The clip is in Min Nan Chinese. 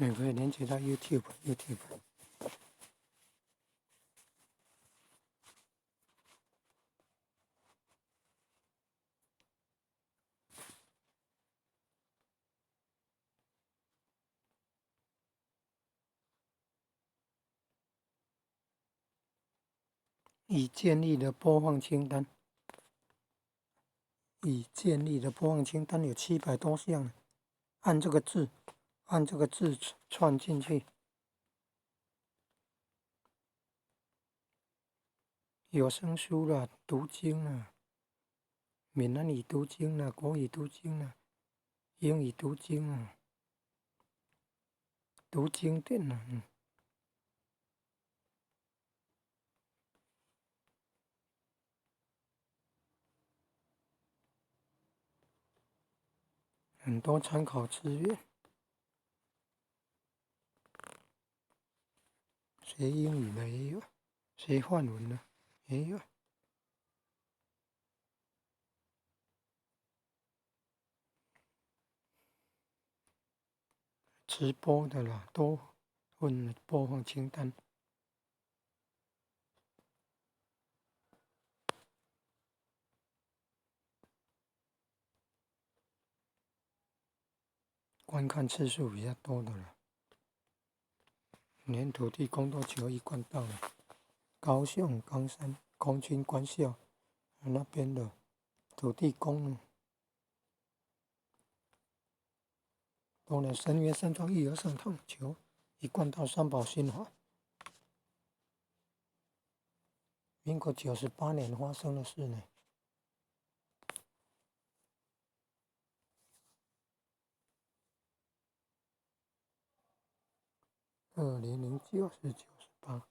你可以連接到 YouTube，YouTube。已建立的播放清單，已建立的播放清單有700多項，按這個字，按這個字串進去，有聲書啦，讀經啦，閩南語讀經啦，國語讀經啦，英語讀經啊，讀經典啦。很多參考資源，學英語的也有，學梵文的也有，直播的啦，多份播放清單。觀看次數比較多的了，連土地公都求一貫道了。高雄岡山空軍官校那邊的土地公，都來深淵山莊育兒聖堂求一貫道三寶心法。民國98年發生的事呢。2009是98。